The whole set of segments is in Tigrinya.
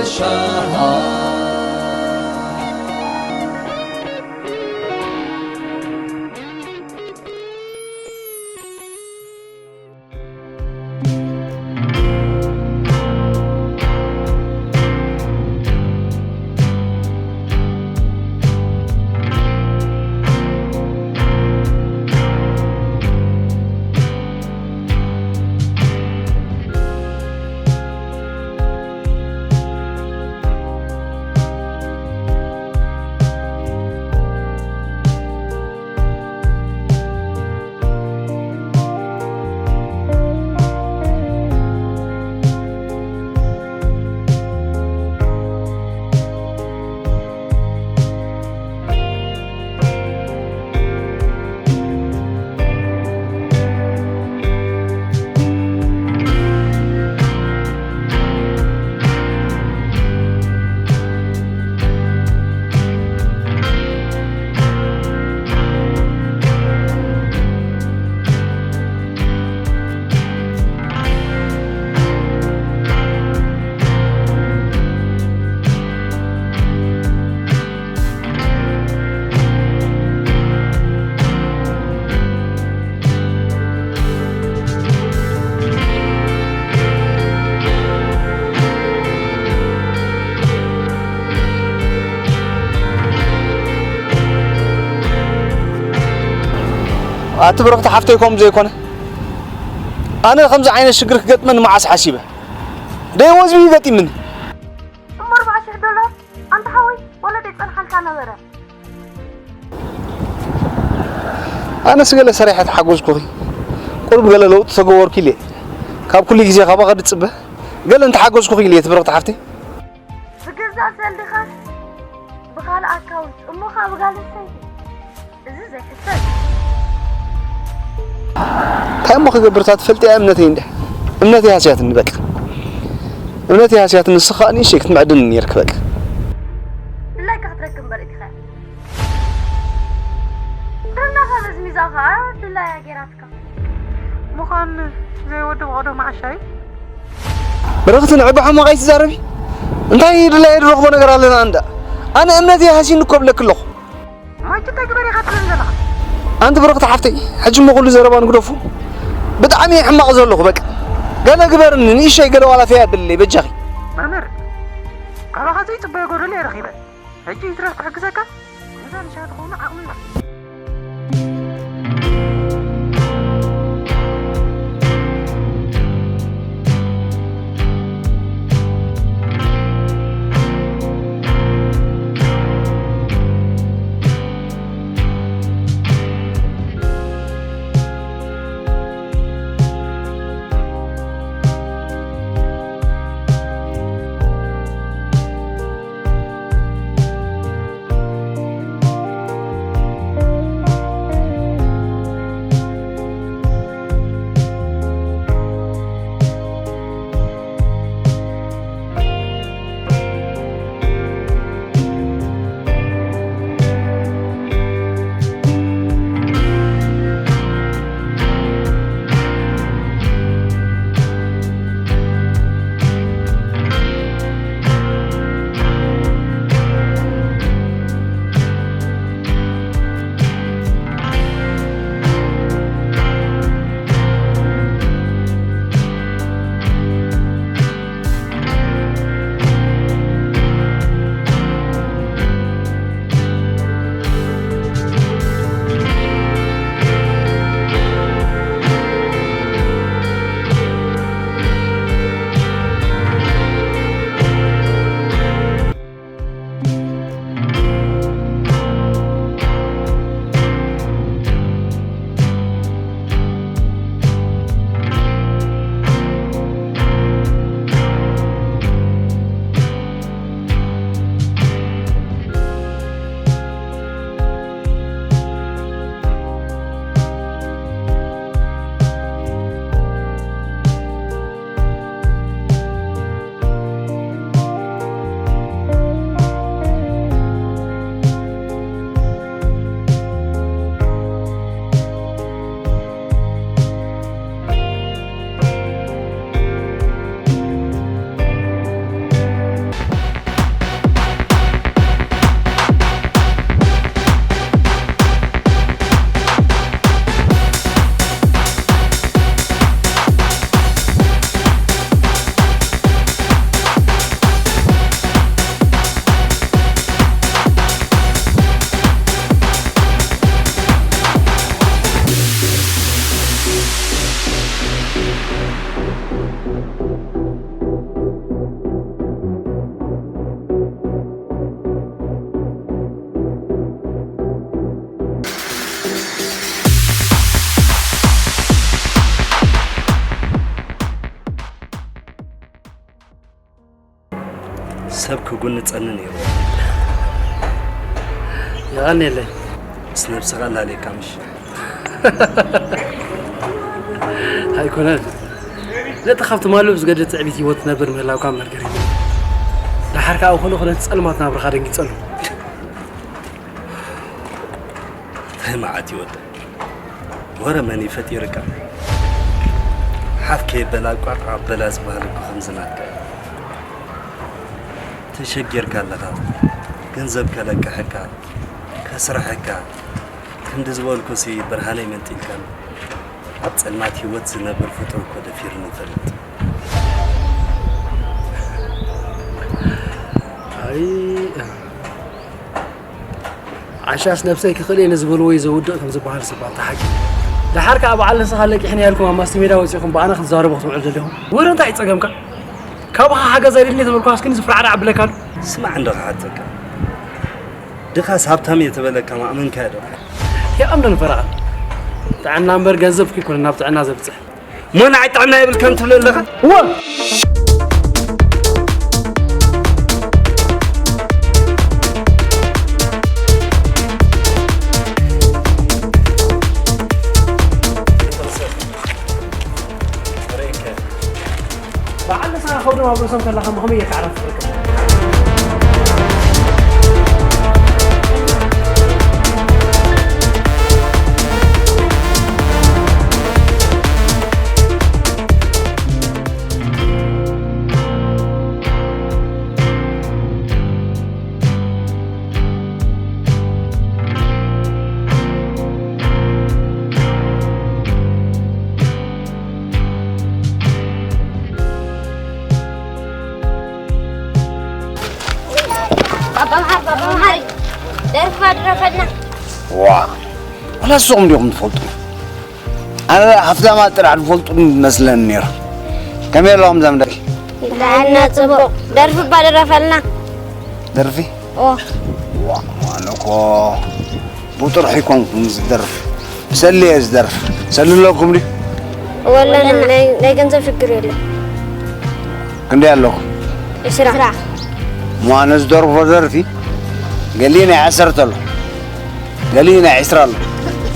ሻሃ ኣቲ ብርኽቲ ሓፍተይ ከምኡ ዘይኮነ ኣነ ከምዚ ዓይነት ሽግር ክገጥመኒ መዓስ ሓሲበ ደይ ወዝቢ ይገጢምኒ እሞ ኣርባዓ ሽሕ ዶላር ኣንታ ሓወይ ወለደይ ጸንሓልካ ነበረ ኣነስ ገለ ሰሪሐ ተሓጎዝኩኺ ቁሩብ ገለ ለውጢ ተገበርኩ ኢለ ካብ ኩሉ ግዜ ካባኸ ድጽበ ገለ እንተሓገዝኩኺ ኢለ እቲ ብርኽቲ ሓፍተይ ብገዛእ ሰልድኻስ ብኻልእ ኣካውንት እሞ ኸኣ ብጋል ኣንስተይቲ እዚ ዘይሕሰብ እዩ እንታይ እሞ ክገብር እታ ትፈልጥያ እምነተይ እንድሕ እምነተይ ሃስያትኒ በቃ እምነተይ ሃስያትኒ ንስኻ ንእሽተይ ክትምዕድኒ ነይርክ በቃ ድላይካ ክትረክብ እምበር እቲኻ ደላኻ መዝሚዛ ኸኣ ድላያ ገይራትካ ምዃን ዘይወዲ ብቐዶ መዓሻ እዩ ብረኽቲ ንዕቢ ሓማቕ ኣይትዛረቢ እንታይ ድላየ ዝረኽቦ ነገር ኣለና እንዳ ኣነ እምነተይ ሃስይኒ እኮ እብለኪ ኣለኹ ማይቱ እንታይ ግበር ኢኻ ትብለኒ ዘለኻ ኣንቲ ብረኽቲ ሓፍተይ ሕጂ እሞ ኩሉ ዘረባ ንግደፎ ብጣዕሚ እየ ሕማቕ ዘለኹ በቃ ገለ ግበርኒ ንእሽተይ ገለ ዋላ ፈይ ኣብልለይ በጃኺ መምህር ካባኻ ዘይፅበዮ ጎደሎ እየ ረኺበ ሕጂ ይትረፍ ክሕግዘካ ነዛ ንሻ ትኸውን ዓቕሚ ሰብ ክጉንጸኒ ነይሩ። የቐንየለይ። ምስ ነብስኻ ኣላለየካ ምሽ? ኣይኮነን። ነቲ ካብ ትማሊ ብዝገድድ ትዕቢት ህይወት ትነብር ምህላውካ መርገሪ። ደሓር ከኣ ኮነ ኮነ እቲ ጸልማት ናብርኻ ደንጊጸሉ። እንታይ መዓት ይወደ? ወረ መን ይፈጢርካ? ሓፍ ከየበላ ቋዕ ኣበላ ዝበሃል እኮ ከምዚ ናትካ እዩ። ተሸጊርካ ኣለኻ፣ ገንዘብ ከለቅሐካ፣ ከስርሐካ፣ ክንዲ ዝበልኩሲ ብርሃነይ መንጢልካኒ። ኣብ ጸልማት ህይወት ዝነብር ፍጡር እኮ ደፊርኒ ይፈልጥ። ኣይ ዓሻስ ነብሰይ ክኽእል እየ ንዝበልዎ እዩ ዘውድቕ ከም ዝበሃል ስባ እንተ ሓቂ። ደሓር ከኣ በዓል ንስኻ ለቂሕኒ ያልኩም ኣብ ማስቲ ሜዳ ወፂኹም ብኣነ ክትዛረቡ ክትውዕሉ ደሊኹም። ወረ እንታይ እዩ ጸገምካ? ካብኻ ሓገዝ ኣይደልን እየ ተበልኩ ኣስክኒ ዝፍራዕራዕ ኣብለካ ኣሎ። ስማዕ እንዶ ክሓተካ። ድኻስ ሃብታም እየ ተበለካ ማእመንካ ዶ? ይኣምዶ ንፈረቓ። ጥዕና እምበር ገንዘብ ከይኮነ ናብ ጥዕና ዘብጽሕ። እሞ ንዓይ ጥዕና የብልካን ትብሎ ኣለኻ? እወ። በዓል ንስኻ ከብዶም ኣብ ርእሶም ከለኻ እሞ ከመይ ጌርካ ዕረፍቲ ትረክብ? ባባ መሓሪ፣ ባባ መሓሪ፣ ደርፍኻ ድረፈልና። ዋ፣ ዋላ ንስኹም ዲኹም ትፈልጡ? ኣነ ሃፍታማት ጥራሕ ዝፈልጡ መስለኒ ነይሩ። ከመይ ኣለኹም ዘምደይ? ደሓና ጽቡቕ። ደርፊ እባ ድረፈልና። ደርፊ? ኦ። ዋ፣ ኣነ እኮ ብጥርሑ ኣይኮንኩን ዝደርፍ፣ ብሰሊ እየ ዝደርፍ። ሰሊ ኣለኩም ድዩ? እወ ኣለና፣ ናይ ናይ ገንዘብ ሽግር የለን። ክንደይ ኣለኩም? ዕስራ። እሞ ኣነ ዝደርፎ ደርፊ ገሊኡ ናይ ዓሰርተ ኣሎ፣ ገሊኡ ናይ ዕስራ ኣሎ፣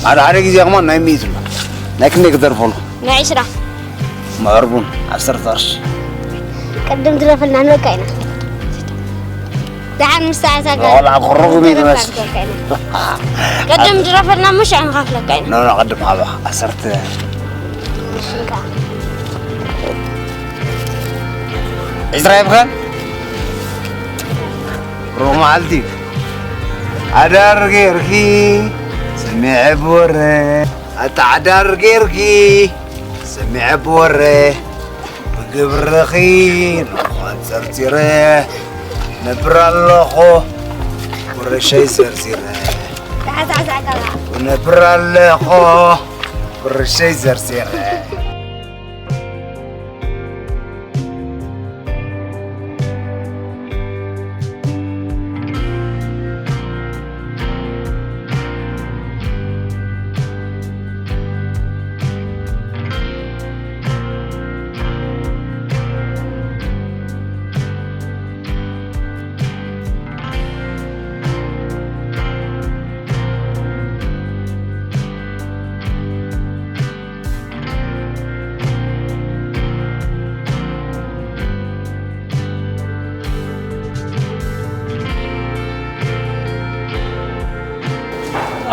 ሓደ ሓደ ግዜ ከማን ናይ ሚእቲ ኣሎ። ናይ ክንደይ ክደርፎ ኣለኹ? ናይ ዕስራ። መቐርቡን ዓሰርተ ቅርሺ። ቅድም ድረፈልና ንበቃ ኢና። ደሓን ምስ ሰዓት ኣጋ- ቆልዓ ክሩጉም እዩ ዝመስል። ቅድም ድረፈልና እሞ ሽዑ ንኸፍለካ ኢና። ኖ፣ ኖ፣ ቅድም ሃባ። ዓሰርተ። ዕስራ ይብኸን? ሩቕ መዓልቲ እዩ። ኣዳር ጌርኪ ሰሚዐ ብወረ። ኣታ ኣዳር ጌርኪ ሰሚዐ ብወረ። ብግብርኺ ንኳን ጸርጺረ። ነብር ኣለኹ ብርሸይ ዘርዚረ። ነብር ኣለኹ ብርሸይ ዘርዚረ።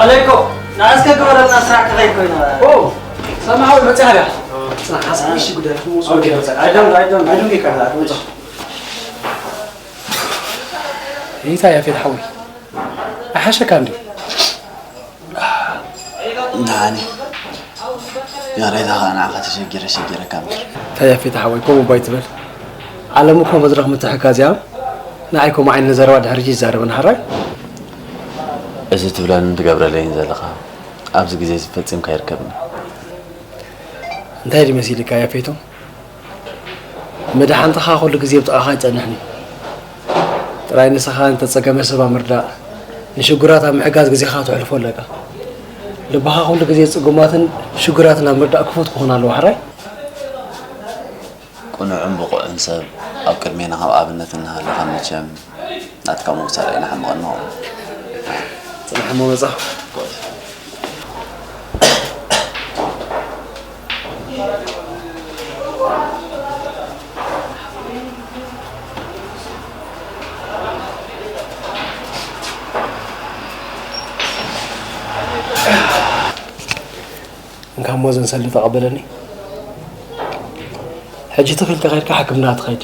ኣለይኮ ንኣስከ ግበረልና ስራሕ ክኸይድ ኮይና። ሰማሓዊ መፅያ ድያ? ፅናሕ ሓሳብ እሺ ጉዳይ ኣይደም ኣይደም ኣይደም ይቀርላል። ይታ ያፌት ሓወይ ኣይሓሸካ እንዲ ናኒ ያሬዳ ኸዓ ንዓኻ ተሸጊረ ሸጊረካ እምበር። እንታይ ያፌት ሓወይ ከምኡ እባ ኣይትበል። ዓለም እኮ መድረኽ ምትሕጋዝ እያ። ንዓይ ከምኡ ዓይነት ዘረባ ድሕሪ ሕጂ ይዛረበኒ ሓራይ። እዚ ትብለንን ትገብረለይን ዘለኻ ኣብዚ ግዜ እዚ ፈጺምካ ኣይርከብን እዩ። እንታይ ድዩ መሲልካ ያፌቶ? መድሓንትኻ ኩሉ ግዜ ኣብ ጥቓኻ ኣይጸንሕን እዩ። ጥራይ ንስኻ ንተጸገመ ሰብ ኣብ ምርዳእ፣ ንሽጉራት ኣብ ምሕጋዝ ግዜኻ ክተሕልፎ ኣለካ። ልብኻ ኩሉ ግዜ ጽጉማትን ሽጉራትን ኣብ ምርዳእ ክፉት ክኾን ኣለዎ፣ ሕራይ? ቅኑዕን ብቑዕን ሰብ ኣብ ቅድሜና ካብ ኣብነት እናሃለኻ፣ መቸም ናትካ ምውሳድ ኣይንሓምቕን ንኸውን። ጽናሕ እሞ መጻ። እንካ እሞ ዘን ሰልዲ ተቐበለኒ። ሕጂ ትኽእል ተኻይድካ ሕክምና ትኸይድ።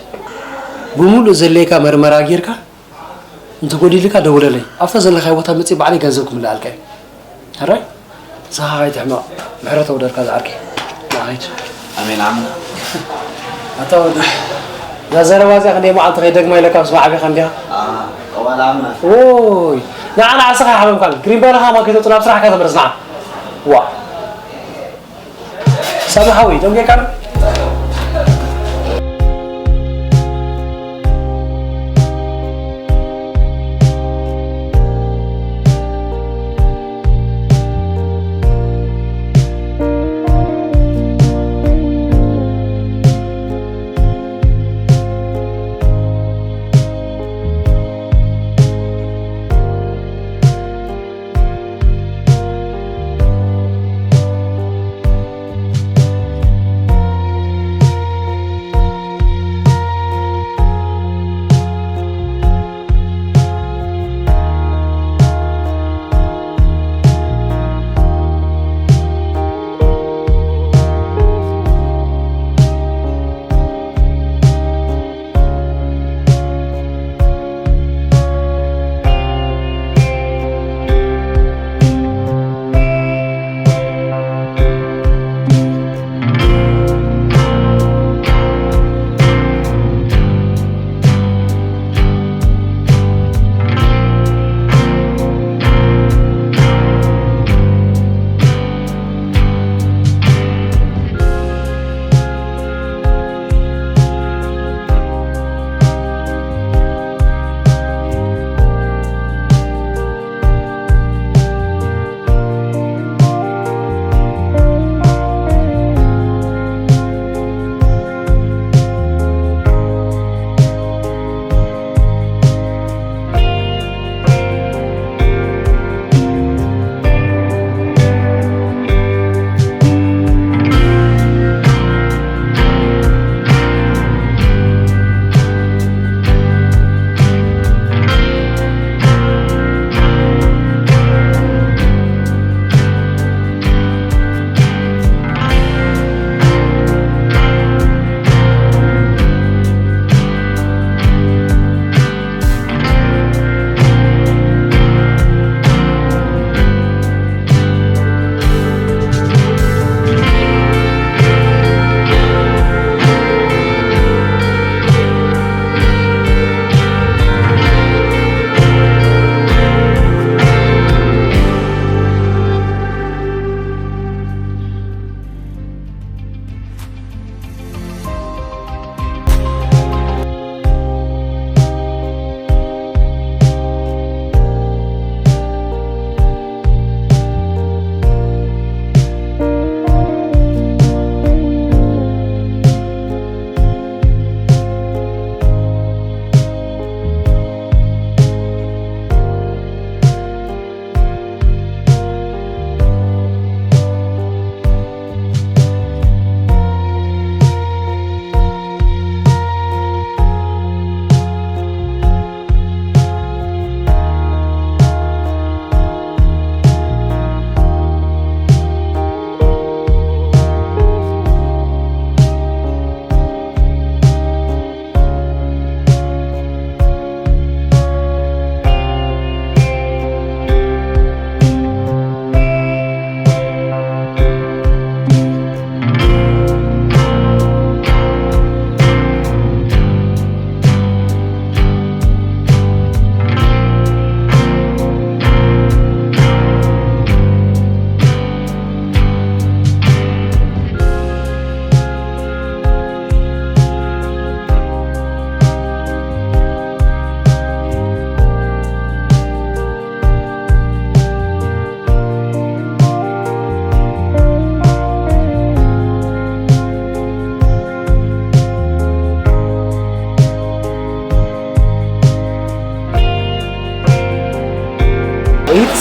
ብምሉእ ዘድለየካ መርመራ ጌርካ እንተ ጎዲልካ ደውለለይ። ኣብታ ዘለኻዮ ቦታ መጽእ ባዕለይ ገንዘብ ክምልኣልካ እዩ። ሕራይ? ንስኻ ከይትሕመቕ። ምሕረት ኣውደልካ ዝዓርከይ። ንዓይድ። ኣሜን ዓምና። ኣታ ወዲ። እዛ ዘረባ እዚኣ ክንደይ መዓልቲ ከይደግማ ኢለካ ምስ ማዕቢኻ እንዲኻ? ቀዋል ዓምና። ኦይ። ንዓ ንዓስኻ ሓመምካን። ግሪን ባይልኻ ማን ከይተውጽእ ናብ ስራሕካ ተመለስ ንዓ። ዋ። ሳሚ ሓወይ፣ ደንጌካ ዶ?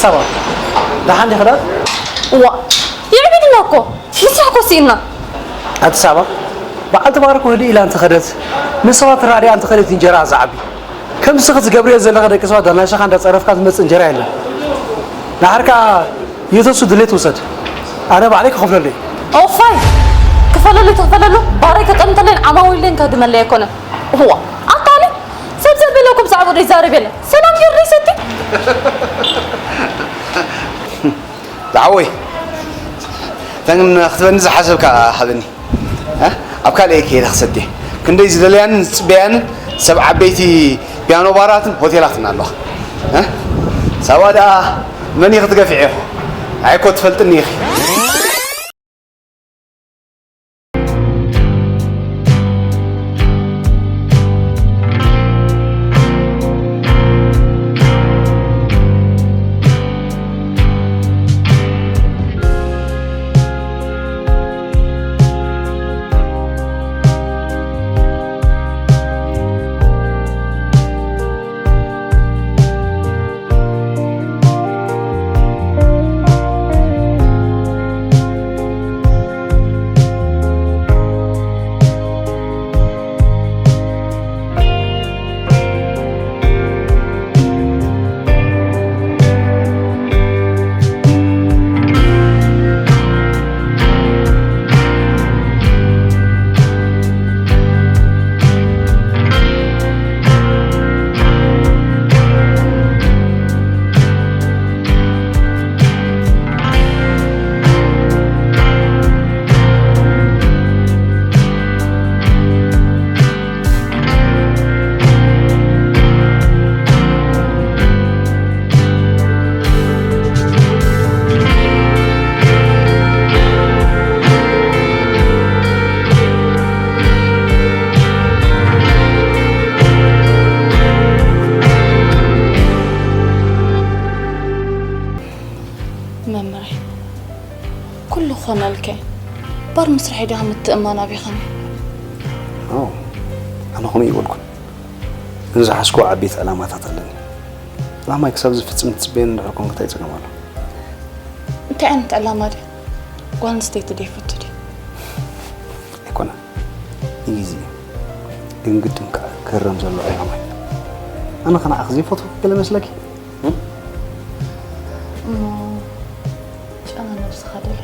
ሳባ፣ ደሓን ዲኺ ዳር? እዋ፣ የዕቢድና እኮ፣ ምስራሕ እኮ ስኢንና። ኣቲ ሳባ፣ በዓልቲ ባርኮ ህድእ ኢላ እንተኸደት፣ ንሰባት ተራዲኣ እንተኸደት እንጀራ ዝዓቢ። ከምዚ ንስኺ ትገብርዮ ዘለኺ ደቂ ሰባት ዳርናሻኻ እንዳጸረፍካ ዝመጽእ እንጀራ የለን። ደሓር ከኣ የተሱ ድሌት ውሰድ። ኣነ ባዕለይ ክኸፍለሉ እየ። ኦፋይ፣ ክፈለሉ ትኽፈለሉ፣ ባረይ ከጠምተለይን ዓማዊለይን ከድመለይ ኣይኮነን። እዋ፣ ኣካሊ ሰብ ዘበለኩም ዛዕባ ዘይዛረብ የለን። ሰላም ጌርኒ ሰቲ። ዝዓወይ፣ እተን ክትበኒ ዝሓሰብካ ሃበኒ። እ? ኣብ ካልእ እየ ከይደ ክሰትየ። ክንደይ ዝደለያንን ዝጽበያንን ሰብ ዓበይቲ ፒያኖ ባራትን ሆቴላትን ኣለዋ። እ? ሳባ ደኣ መን ኢኺ ትገፍዒ ኢኹ? ኣይ እኮ ትፈልጥኒ ኢኺ። መምረይ ኩሉ ክኾነልከ ባር ምስራሕ ዲኻ ምትእማን ኣቢኻኒ። ኣዎ፣ ኣነ ከምኡ ይበልኩን። ግን ዝሓዝኩዎ ዓበይቲ ዕላማታት ኣለኒ። ዕላማይ ክሳብ ዝፍጽም ትጽበየኒ እንድሕር ኮንክ እንታይ ጸገም ኣሎ? እንታይ ዓይነት ዕላማ ድዩ? ጓል ኣንስተይቲ ዶ ይፈቱ ድዩ? ኣይኮነን። ንግዜ እዩ። ግን ግድን ከዓ ክህረም ዘለዎ ዕላማ እዩ። ኣነ ከ ንዓኺ ዘይፈትወኪ ገለ መስለኪ? እሞ ጨና ነብስኻ ደለ።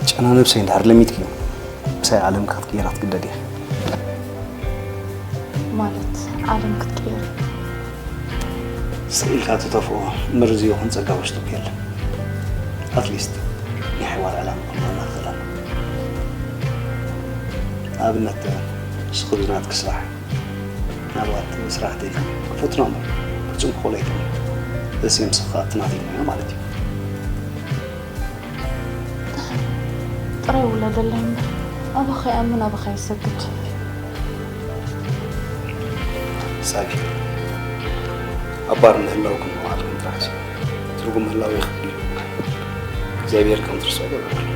ጨና ነብሰይ እንድሕር ለሚድኪ፣ ምሳይ ዓለምኪ ክትቅይራ ክትግደድ ኢኺ። ማለት ዓለም ክትቅየር? ስቕ ኢልካ ትተፍኦ መርዚ ይኹን ጸጋ ውሽጥኪ የለን። ኣትሊስት ናይ ሓባር ዕላማ ክህልወና ክኽእል ኣሎ። ንኣብነት፣ ንስኺ ብናትኪ ስራሕ፣ ምናልባት ስራሕቲ ክፈትኖ እምበር ፍጹም ክኽእሎ ኣይክእልን። ዘሴም ስኻ እቲ ናተይ ሞያ ማለት እዩ። ጥራይ ውለደለይ እምበር ኣባኻ ይኣምን ኣባኻ ይሰግድ። ሳቢ፣ ኣብ ባር ምህላውክን ንባዕልክን ጥራሕ ትርጉም ምህላው ይኽእል እዩ። እግዚኣብሔር ከም ትርስዖ ይገብረልኩም።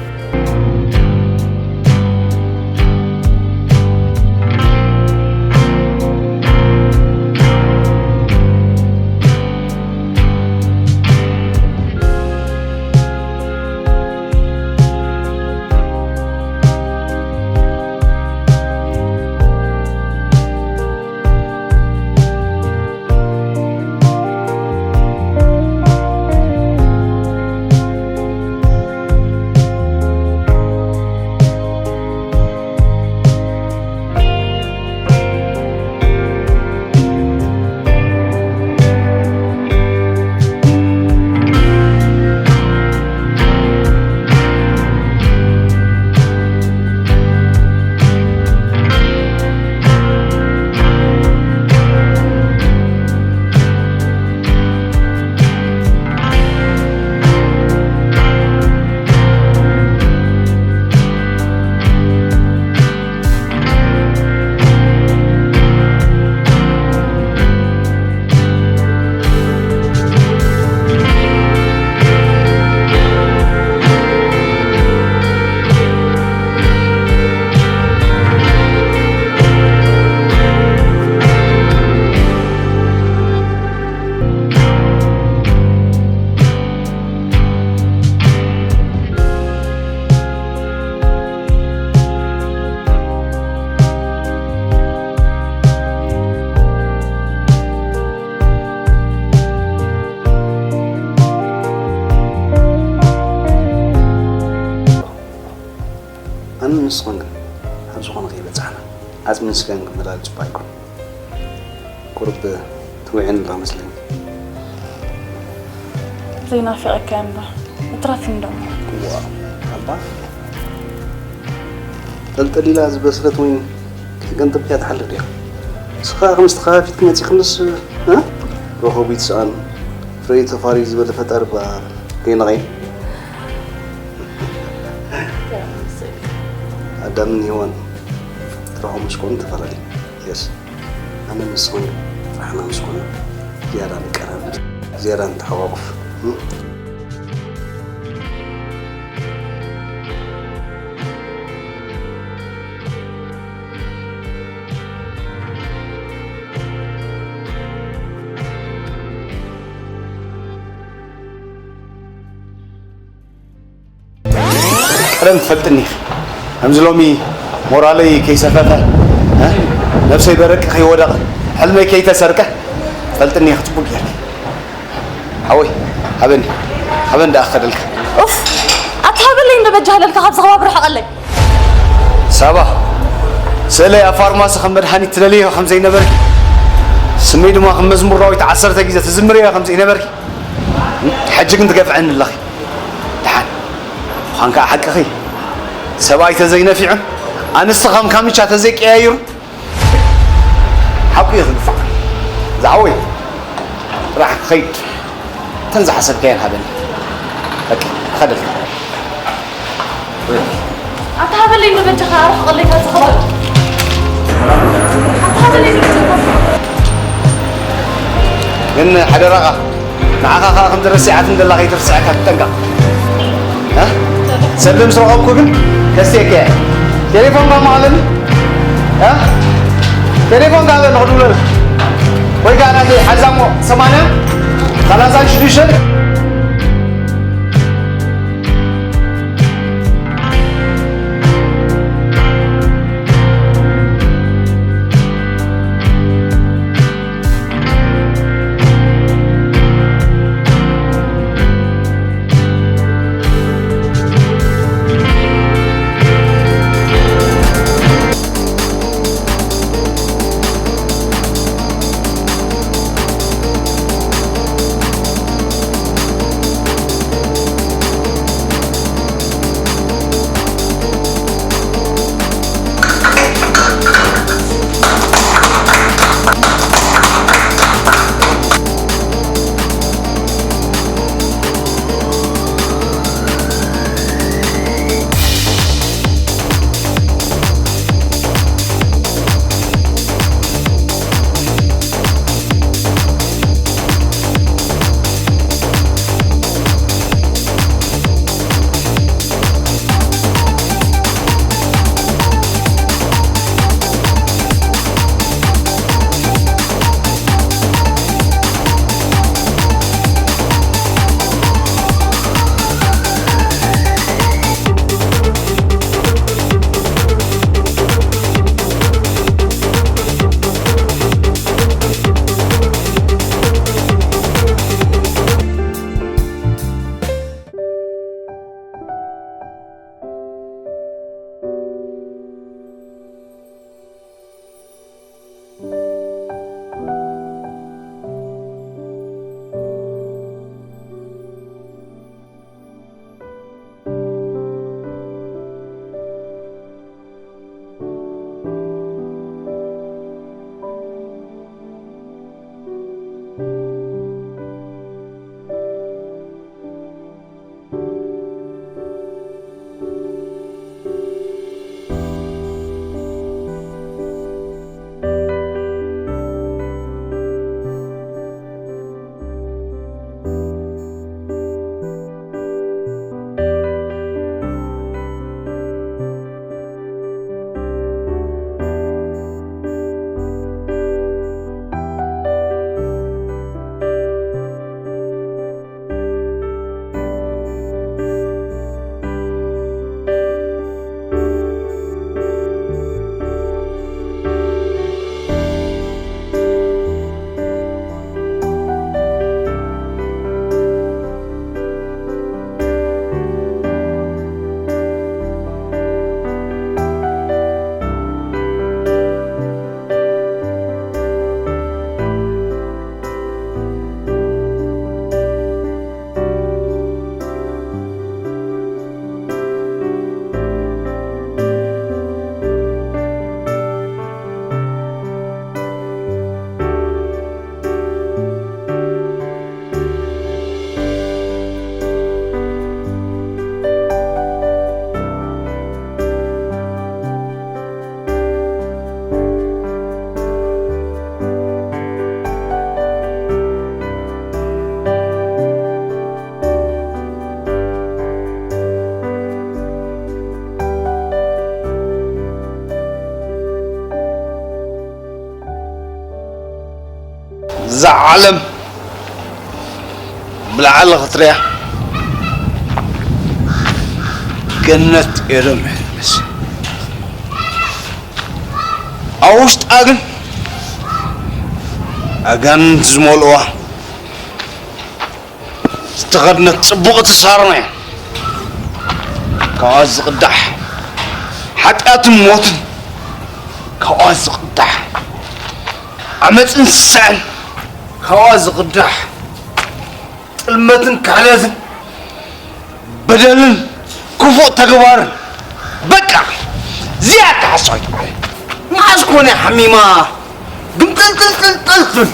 ንስኹም ግን ኣብ ዝኾነ ከይበጻሕና ዓጽምን ስጋን ክመላለስ እኳ ኣይኮን። ቁሩብ ትውዕን ኣለዋ መስለኒ። ዘይናፊቐካ እምበር እትረፍ እንዶ። እዋ፣ ኣባ፣ ጠልጠሊላ ዝበስለት ወይን ከይቀንጠብክያ ትሓልፍ ዲኻ? ንስኻ ከምዚ ተኸፋፊትኪ መጺእክንስ፣ እ? ረኸቡ ይትስኣን፣ ፍረዩ ተፋርዩ ዝበለ ፈጣሪ እባ ከይነቐየ። ኣዳምን ሄዋን ረኸቡ ምስ ኮኑ ተፈላለዩ። የስ። ኣነ ንስኹም ጥራሕና ምስ ኮና ዝያዳ ንቀራረብ፣ ዝያዳ ንተሓቋቁፍ። ቀደም ትፈልጥኒ ኢኺ። ከምዚ ሎሚ ሞራለይ ከይሰፈፈ፣ እ? ነብሰይ በረቂ ከይወደቐ፣ ሕልመይ ከይተሰርቀ ትፈልጥኒ ኢኺ ጽቡቅ ጌርኪ። ሓወይ፣ ሃበኒ፣ ሃበኒ ደኣ ክኸደልካ። ኡፍ! ኣታ ሃበለይ እንዶ በጃ ሃለልካ ካብዚ ከባቢ ርሕቐለይ። ሳባ፣ ስእለይ ኣብ ፋርማሲ ከም መድሃኒት ትደልዮ ከም ዘይነበርኪ፣ ስመይ ድማ ከም መዝሙር ዳዊት ዓሰርተ ግዜ ትዝምርዮ ከም ዘይነበርኪ፣ ሕጂ ግን ትገፍዐኒ ኣለኺ። ደሓን፣ ምዃን ከኣ ሓቅኺ። ሰብኣይ ተዘይነፊዑን ኣንስቲ ከም ካምቻ ተዘይቀያይሩ፣ ሓቁ እዩ ዝግፋዕ። ዝሓወይ፣ ጥራሕ ክኸይድ። እተን ዝሓሰብካየን ሃበኒ። በቃ፣ ክኸደልካ። ኣታ ሃበለይ እንዶ በጃኻ ኣርሕቐለይ ካብዚ ከባቢ። ኣታ ሃበለይ እንዶ በጃኻ። ግን ሓደራኻ፣ ንዓኻ ኸኣ ከምዚ ረሲዓትኒ ዘላ ከይትርስዐካ ትጠንቀቕ። እ? ሰብ ምስ ረኸብኩ ግን ከስትየካ እየ። ቴሌፎንካ እሞ ሃበኒ። እ? ቴሌፎንካ ሃበኒ ክድውለልካ። ወይ ከኣ ናተይ ሓዛሞ ሰማንያ ሰላሳ ሽዱሽተ። እዛ ዓለም ብላዕሊ ክትሪኣ ገነት ኤዶም እያ ትመስል። ኣብ ውሽጣ ግን ኣጋንንት ዝመልእዋ ዝተኸድነት ጽቡቕቲ ሳሮን እያ። ካብኣ ዝቕዳሕ ሓጢኣትን ሞትን፣ ካብኣ ዝቕዳሕ ዓመፅን ስስዐን፣ ካብኣ ዝቕዳሕ ጥልመትን ክሕደትን፣ በደልን ክፉእ ተግባርን። በቃ እዚኣ እያ ሓሳዊት ዓለም። መዓዝ ኮነ ሓሚማ ግምጥልጥልጥልጥል ትብል?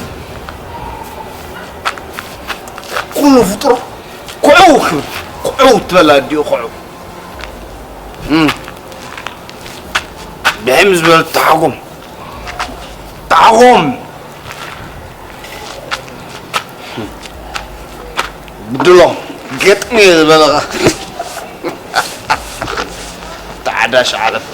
ኩሉ ፍጡር ኩዑ ክብል፣ ኩዑ ትበል ኣዲኡ ኩዑ። እም። ብሕም ዝበል ተሓጎም። ተሓጎም። ብድሎ ገጥሚ ዝበለኻ ተዓዳሽ ዓለም።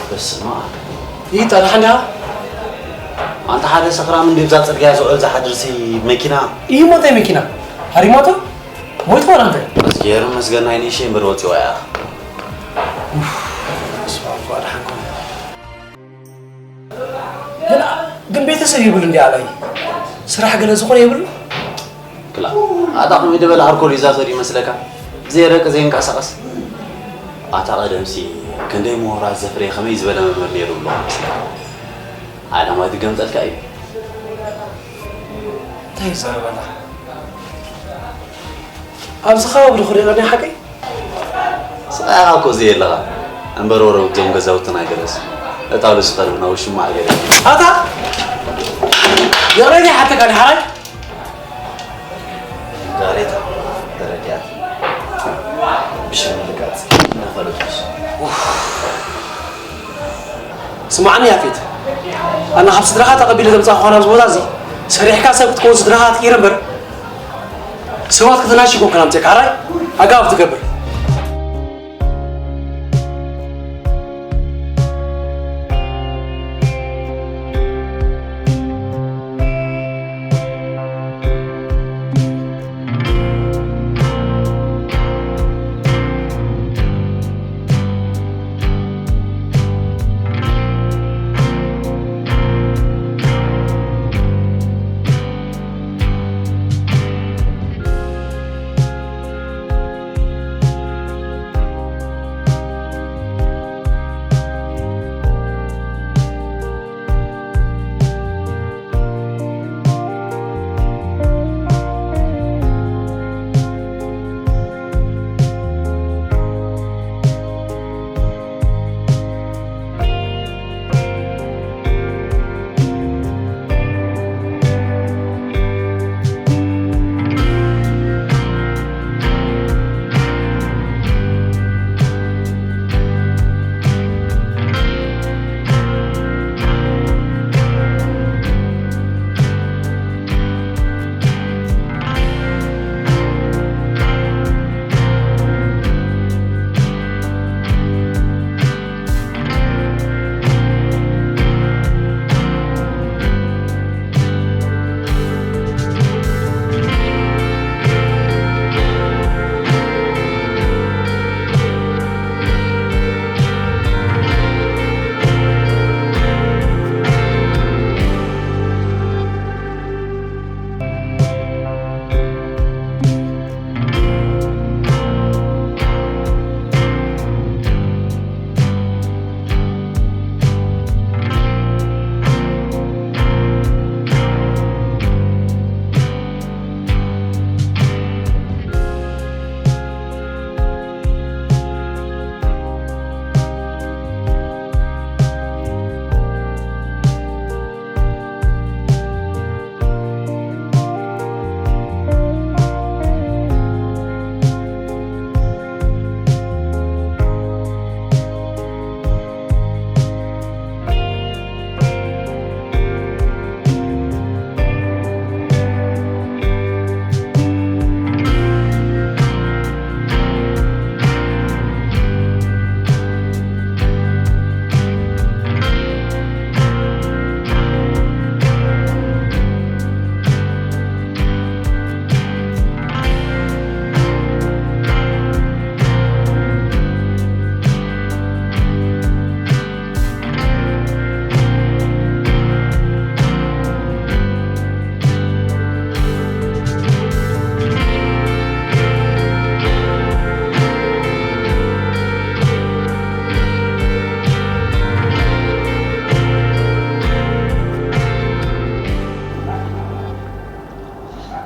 በስመ ኣብ። ይታ ደሓን ዲኻ? ኣንታ ሓደ ሰኽራም እንድዩ ብዛ ጽርግያ ዝውዕል ዝሓድርሲ መኪና። እዩ ሞተይ መኪና። ሃሪማቶ? ሞይቱ ወላ እንታይ? እግዚኣብሔር ይመስገን ናይ ንእሽተይ እምበር ወፂዋ እያ። ኡፍ፣ በስመ ኣብ፣ ጓ ደሓን ኮነ። ግን፣ ግን ቤተሰብ ይብሉ እንዲ ኣላይ። ስራሕ ገለ ዝኾነ ይብሉ? ክላ፣ ኣታ ከመይ ዝበለ ኣልኮል እዩ ዛሰር ይመስለካ? ብዘይ ደቂ ዘይንቀሳቐስ። ኣታ ቀደምሲ ክንደይ ምሁራት ዘፍረየ ከመይ ዝበለ መምህር ነይሩ ብሎ ይመስለካ? ዓለማዊ ትገምጠልካ እዩ። እንታይ ይዛረብ ኣላ? ኣብዚ ከባቢ ዶ ክሪኦ ናይ ሓቀይ? ስቓይኻ እኮ እዚ የለኻ። እምበር ወረ እዞም ገዛውትና ገለስ። እታ ልስኸር ብና ውሽማ ገለ። ኣታ! ይቕሬታ ይሓተካ ድሓራይ? ዛሬታ ተረዲኣት። ብሽም ልቃጽ እናፈለጥኩስ። ስማዕኒ ያፌት፣ ኣነ ካብ ስድራኻ ተቐቢለ ዘምጻእኩኻ ናብዚ ቦታ እዚ ሰሪሕካ ሰብ ክትከውን ስድራኻ ኣትቂረ እምበር ሰባት ከተናሺ ኮንካ ናምጽእካ ሓራይ ኣጋብ ትገብር።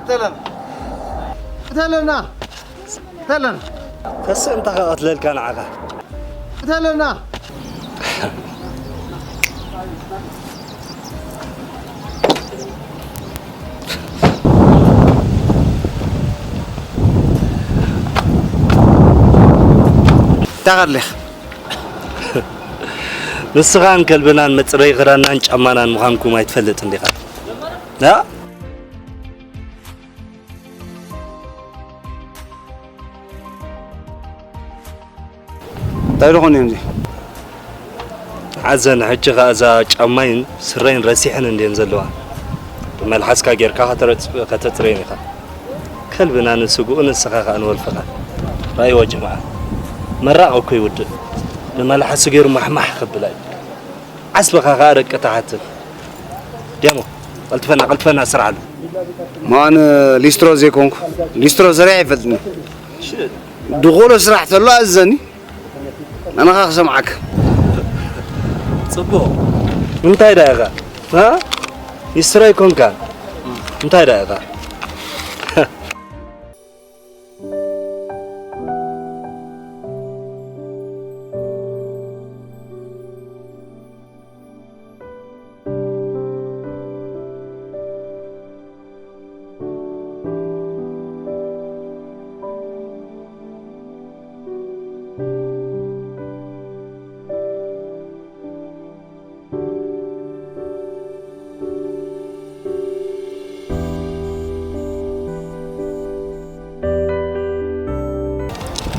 ቅተለና። ቅተለና። ቅተለና። ተስእ እንታ ከቐትለልካ ንዓኻ። ቅተለና። እንታይ ከድልኻ? ንስኻን ከልብናን መጽረዪ ክዳንናን ጫማናን ምዃንኩም ኣይትፈልጥን ዲኻ? እ? እንታይ ደኾን እዮም እዚ? ሓዘን፣ ሕጂ ኸኣ እዛ ጫማይን ስረይን ረሲሐን እንድየን ዘለዋ። ብመልሓስካ ጌርካ ከተረጽ-፣ ከተጽርየን ኢኻ። ከልብና ንስግኡ፣ ንስኻ ኸኣ ንወልፍኻ። ራእይዎ ጀማዓ። መራቕ እኮ ይውድእ። ብመልሓሱ ገይሩ ማሕማሕ ከብላ እዩ። ዓስብኻ ኸኣ ደቂ ትሓትት። ዴሞ፣ ቀልጥፈና፣ ቀልጥፈና ስራሕ ኣሎ። ማን ሊስትሮ ዘይኮንኩ፣ ሊስትሮ ሰሪሐ ኣይፈልጥን። ድኾሎ ስራሕ ተሎ ኣዘኒ። ኣነኻ ክሰምዓካ። ጽቡቕ። እንታይ ደኣ ኢኻ? ሃ? ሊስትሮ ኣይኮንካን። እንታይ ደኣ ኢኻ?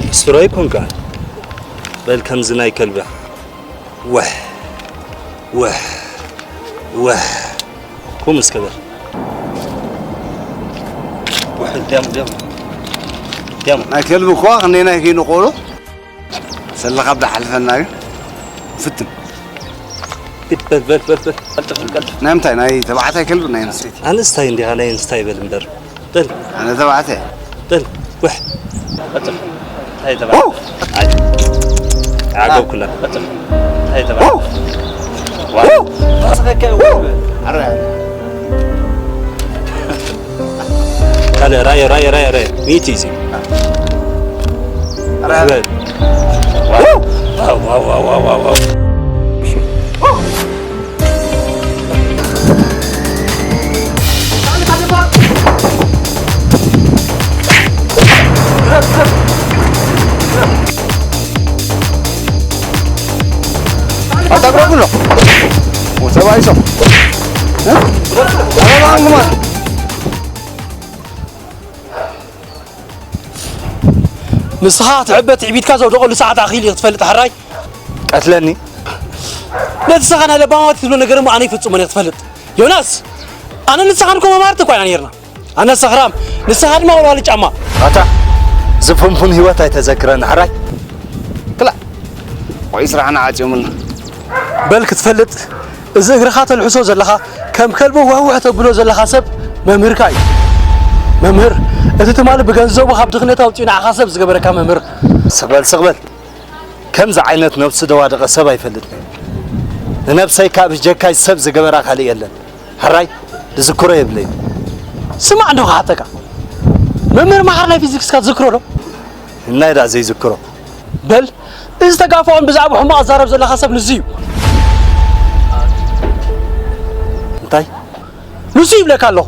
ሊስትሮ ኣይኮንካን። በል ከምዚ ናይ ከልቢ። ወሕ፣ ወሕ፣ ወሕ። ቁም እስከ በል። ወሕ፣ ዲያም፣ ዲያም። ዲያም። ናይ ከልቢ እኳ ክንደይ ናይ ከይኑ ቆሎ። ሰለኻ ብሓልፈና ግን ፍትን። በል፣ በል፣ በል፣ በል። ቀልጥፍ፣ ቀልጥፍ። ናይ ምንታይ? ናይ ተባዕታይ ከልቢ ናይ ኣንስተይቲ? ኣንስታይ እንዲኻ፣ ናይ ኣንስታይ በል እምበር። በል። ኣነ ተባዕታይ። በል። ውሕ። ቀልጥፍ። እንታይ ተባዕታይ? ኦ! ኣይ። ዓገብ ኩላ። ቀልጥፍ። እንታይ ተባዕታይ? ኦ! ዋ። ኦ! ኣረ። ካልእ ራዮ፣ ራዮ፣ ራዮ፣ ራዮ። ሚእቲ እዩ። ራዮ። በል። ዋው፣ ዋው፣ ዋው። ኣታ ቅረቡሎ። ወሰባይሶ። እ? ኣታ ባንግማን። ንስኻ ትዕበ ትዕቢትካ ዘውደቐሉ ሰዓት ኣኺሉ እዩ ክትፈልጥ፣ ሕራይ። ቀትለኒ። ነቲ ንስኻ ናይ ለባማት ትብሎ ነገር እሞ ኣነ ይፍጽሞን እየ ክትፈልጥ። ዮናስ፣ ኣነ ንስኻን እኮ መማርርቲ እኮ ኢና ነይርና። ኣነ ሰኽራም፣ ንስኻ ድማ ወልዋሊ ጫማ። ኣታ፣ ዝፍንፉን ህይወት ኣይተዘክረን፣ ሕራይ። ክላእ፣ ቆይ ስራሕና ዓጽዮምልና። በል ክትፈልጥ፣ እዚ እግርኻ ተልሕሶ ዘለኻ፣ ከም ከልቢ ዋህዋህ ተብሎ ዘለኻ ሰብ መምህርካ እዩ። መምህር፣ እቲ ትማሊ ብገንዘቡ ካብ ድኽነት ኣውጺኡ ንዓኻ ሰብ ዝገበረካ መምህር። ስቕ በል፣ ስቕ በል። ከምዚ ዓይነት ነብሱ ደዋደቐ ሰብ ኣይፈልጥን። ንነብሰይ ካብ ጀካይ ሰብ ዝገበራ ካልእ የለን። ሕራይ፣ ዝዝክሮ የብለይን። ስማዕ እንዶ ክሓተካ። መምህር መሓር ናይ ፊዚክስካ ትዝክሮ ዶ? ናይ ደኣ ዘይዝክሮ። በል፣ እዚ ተጋፍኦን ብዛዕባ ሕማቕ ዝዛረብ ዘለኻ ሰብ ንሱ እዩ። እንታይ? ንሱ ይብለካ ኣለኹ።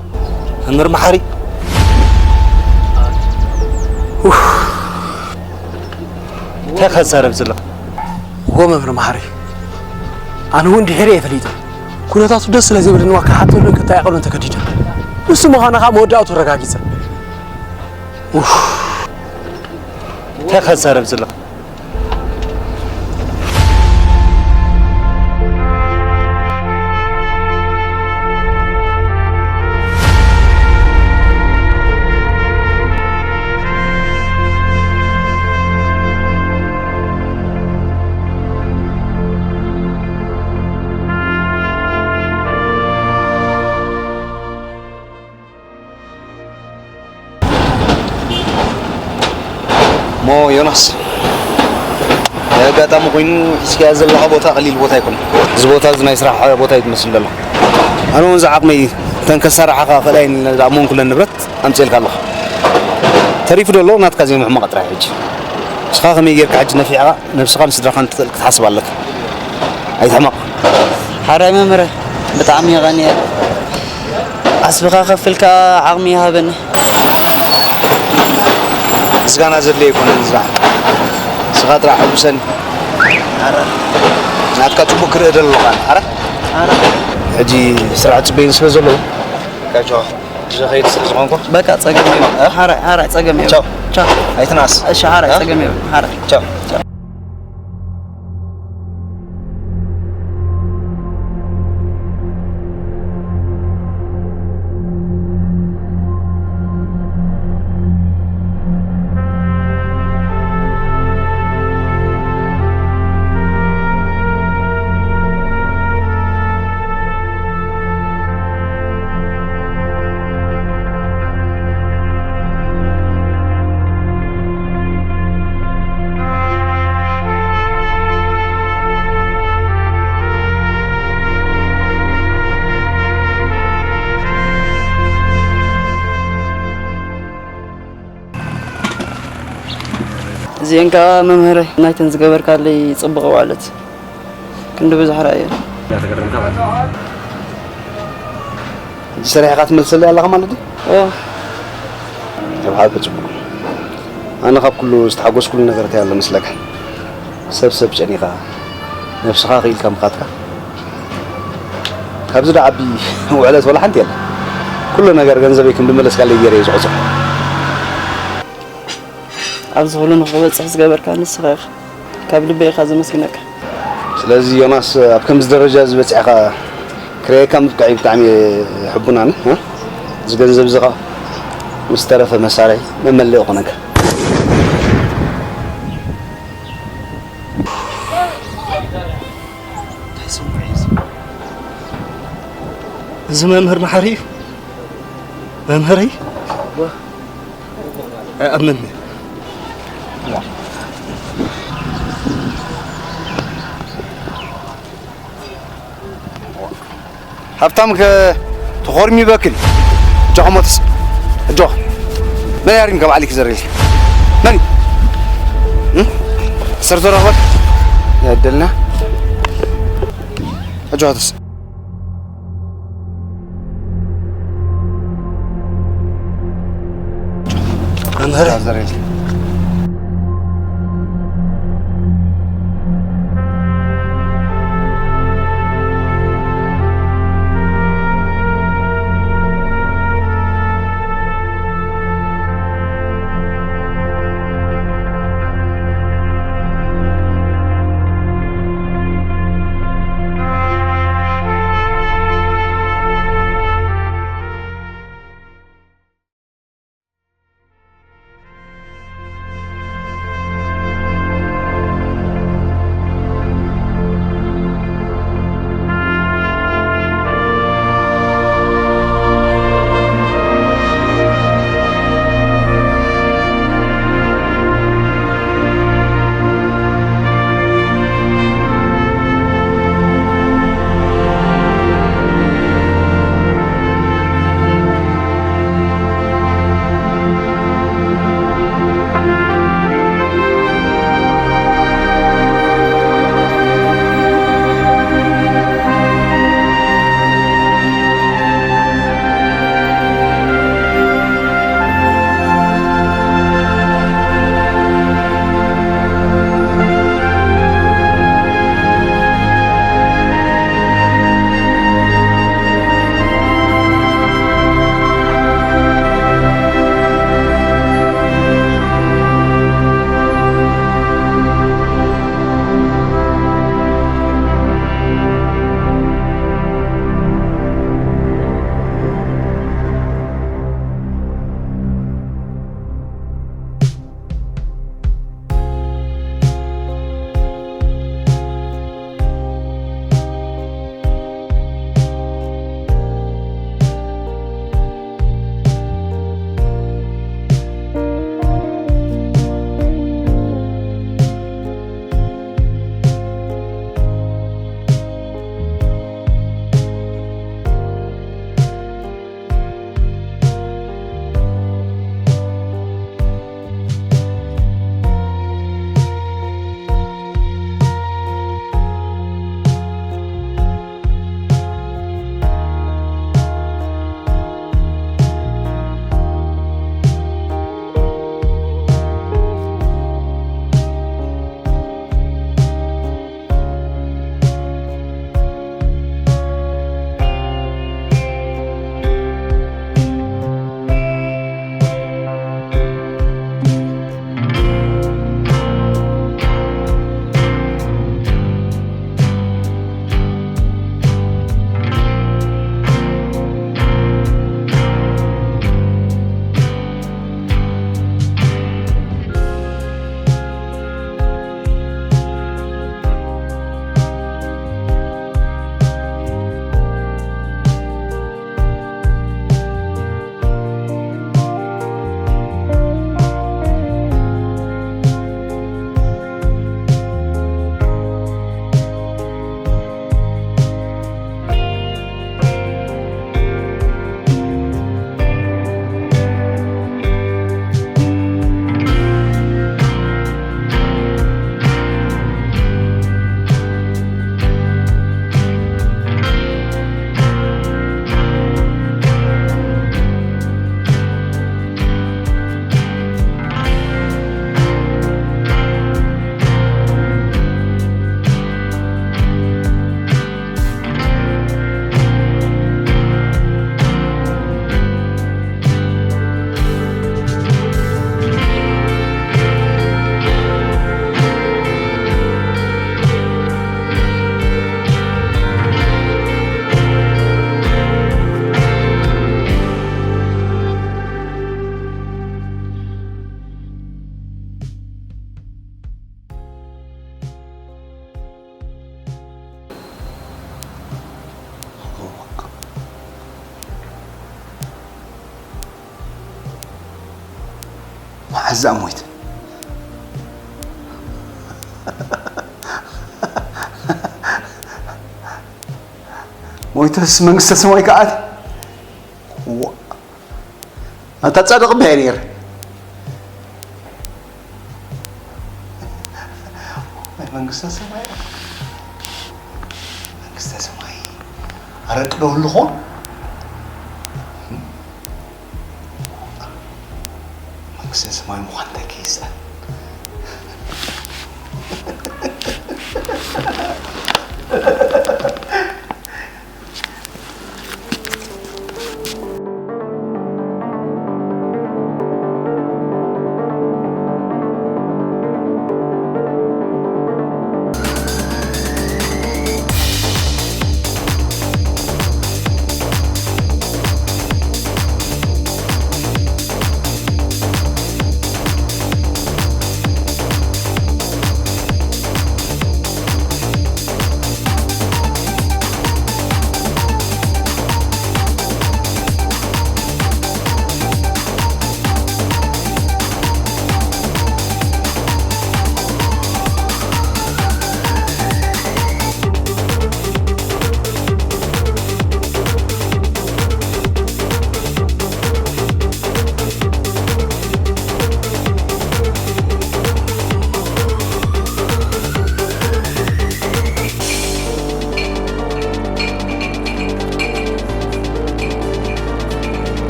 መምህር መሓሪ? ኡፍ። እንታይ ኢኻ ትዛረብ ዘለኻ? እወ መምህር መሓሪ። ኣነ እውን ድሒረ እየ ፈሊጠ። ኩነታቱ ደስ ስለ ዘይብለኒ እዋ ክሓተሉን ክጠያየቐሉን ተገዲደ። ንሱ ምዃኑ ከዓ መወዳእቱ ኣረጋጊጸ። ኡፍ። እንታይ ኢኻ ትዛረብ ዘለኻ? እሞ ዮናስ፣ ናይ ኣጋጣሚ ኮይኑ ሒዝካዮ ዘለኻ ቦታ ቀሊል ቦታ ኣይኮነን። እዚ ቦታ እዚ ናይ ስራሕ ቦታ እዩ ትመስል ዘለኻ። ኣነ እውን ዝዓቕመይ እተን ከሳርሓኻ ክእላ እየን ኢለ ዝኣመንኩለን ንብረት ኣምፅኤልካ ኣለኹ። ተሪፉ ዘሎ ናትካ ዘይምሕማቕ ጥራሕ ሕጂ። ንስኻ ከመይ ጌርካ ሕጂ ነፊዕኻ ነብስኻን ስድራኻን ትኽእል ክትሓስብ ኣለካ። ኣይትሕመቕ። ሓራይ መምህረ፣ ብጣዕሚ የቐንየ። ዓስብኻ ከፍልካ ዓቕሚ ይሃበኒ። ምስጋና ዘድልዮ ኣይኮነን ዝረሓ። ንስኻ ጥራሕ ሕጉሰኒ። ኣረ። ናትካ ጽቡቕ ክርኢ ደለኹ ኣነ። ኣረ? ኣረ። ሕጂ ስራሕ ጽበይን ስለ ዘለዉ፣ ካጆ፣ ዝኸይድ ስለ ዝኾንኩ። በቃ ጸገም የብሉን። እ? ሓራይ፣ ሓራይ ጸገም የብሉን። ቻው። ቻው። ኣይትንኣስ። እሺ፣ ሓራይ እ? ጸገም የብሉን። ሓራይ። ቻው። ቻው። እዚአን ከዓ መምህረይ ናይተን ዝገበርካለይ ጽቡቕ ዋዕለት ክንዲ ብዙሕ ረኣየን። ሕጂ ሰሪሕኻ ትመልሰለይ ኣለኻ ማለት ድዩ? ኦ። ካብ ሓቂ ጽቡቕ። ኣነ ካብ ኩሉ ዝተሓጎስኩሉ ነገር እንታይ ኣሎ መስለካ? ሰብ ሰብ ጨኒኻ፣ ነብስኻ ክኢልካ ምኻድካ። ካብዚ ደዓቢ ውዕለት ወላ ሓንቲ የለን። ኩሉ ነገር ገንዘበይ ከም ዝመለስካለይ ገይረ እየ ዝቖጽሮ። ኣብዚ ኩሉ ንኽበጽሕ ዝገበርካ ንስኻ ኢኻ። ካብ ልበይ ኢኻ ዘመስግነካ። ስለዚ ዮናስ፣ ኣብ ከምዚ ደረጃ እዚ በጺሕካ ክርእየካ ምብቃዕይ ብጣዕሚ እየ ሕቡን ኣነ፣ እ? እዚ ገንዘብ እዚ ኸኣ ምስ ተረፈ መሳርሒ መመለኢ ይኾነካ። እዚ መምህር መሓሪ እዩ። መምህረይ? ኣይኣምንን። ሃብታም ከ ተኾርሚበክን። እጆኻ ሞትስ። እጆኻ። መን ያሪም ከባዕሊ ክዘርል? መን? እም? ሰርቶ ረኽበል? ያደልና። እጆኻ ተስ። መምህር። መዓዛ ሞይት? ሞይተስ መንግስተ ሰማይ ከኣት? ዋ፣ ኣታ ጻድቕ እባ እየ ነይረ። ናይ መንግስተ ሰማይ፣ መንግስተ ሰማይ ኣረቂ ዶ ህሉ ኾን? መንግስተ ሰማይ ምዃን እንታይ ከይስኣን?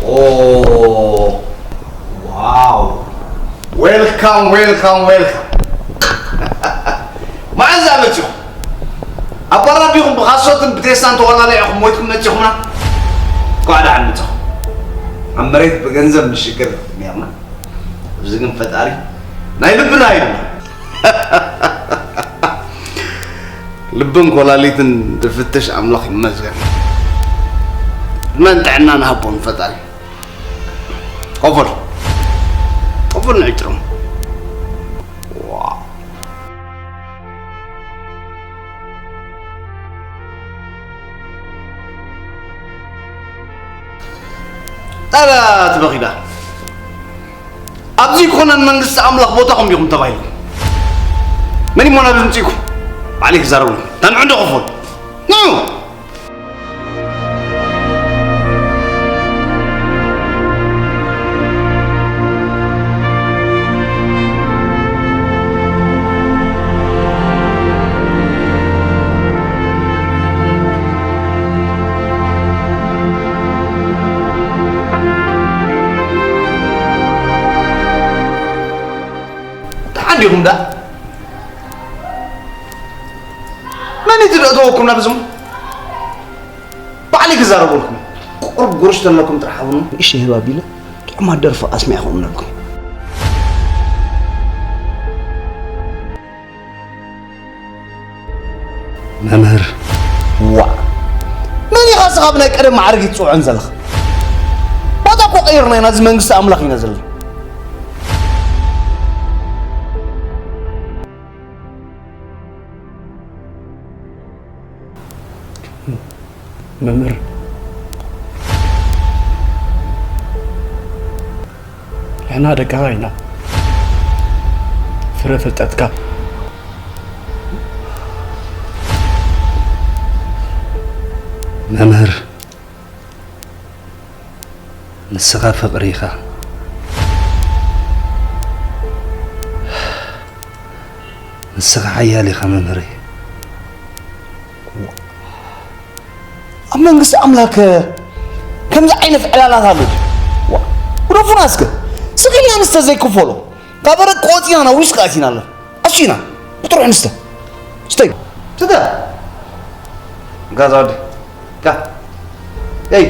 ኦ፣ ዋው። ዌልካም፣ ዌልካም፣ ዌልካም። መዓዝ መጺኹም? ኣብ በራ ዲኹም ብኻሶትን ብቴስታን ተቆላሊዕኹም ሞይትኩም መጺኹምና? እንኳዕ ደሓን መጻኹም። ኣብ መሬት ብገንዘብ ምሽግር ነርና። ኣብዚ ግን ፈጣሪ ናይ ልብና ኢሉና። ልብን ኮላሊትን ዝፍትሽ ኣምላኽ ይመስገን። ዕድመን ጥዕናን ሃቦም ፈጣሪ። ኮፈል፣ ኮፈል ንዕጭሮም። ዋው። ጣብያ ትበኺዳ። ኣብዚ ኮነ መንግስቲ ኣምላኽ ቦታኹም ዲኹም ተባሂልኩም? መን እሞ ናብዚ ምጺእኩም? ባዕለይ ክዛረበሉ። ታንዑ እንዶ ክፉል። ንዑ! ደሓን ዲኹም ደኣ? መን እዩ ዝእተወኩም ናብዝም? ባዕለይ ክዛረበልኩም። ቁሩብ ጉርሽ ዘለኩም ጥራሕ ሃቡኒ። ንእሽተይ ህብ ኣቢለ ጥዑማት ደርፊ ኣስሚዕኹም ነልኩም። መምህር። ዋእ! መን ኢኻ እስኻ ብናይ ቀደም ማዕርግ ይትጽውዖን ዘለኻ? ቦታ እኮ ቀይርና ኢና፣ እዚ መንግስቲ ኣምላኽ ኢና ዘለና። መምህር፣ ንሕና ደቅኻ ኢና። ፍረ ፍልጠትካ። መምህር፣ ንስኻ ፍቕሪ ኢኻ። ንስኻ ሓያል ኢኻ መምህረይ። ኣብ መንግስቲ ኣምላክ ከምዚ ዓይነት ዕላላት ኣሎ ድዩ? ዋ፣ ግደፉና እስከ። ስቕ ኢልና ንስተ ዘይክፈሎ። ካብ ኣረቂ ወፂና ናብ ዊስኪ ኣቲና ኣለና። ኣስዩና። ብጥሩሕ ንስተ። ስተዩ። ስተ። ጋዛ ወዲ። ጋ። ኤይ።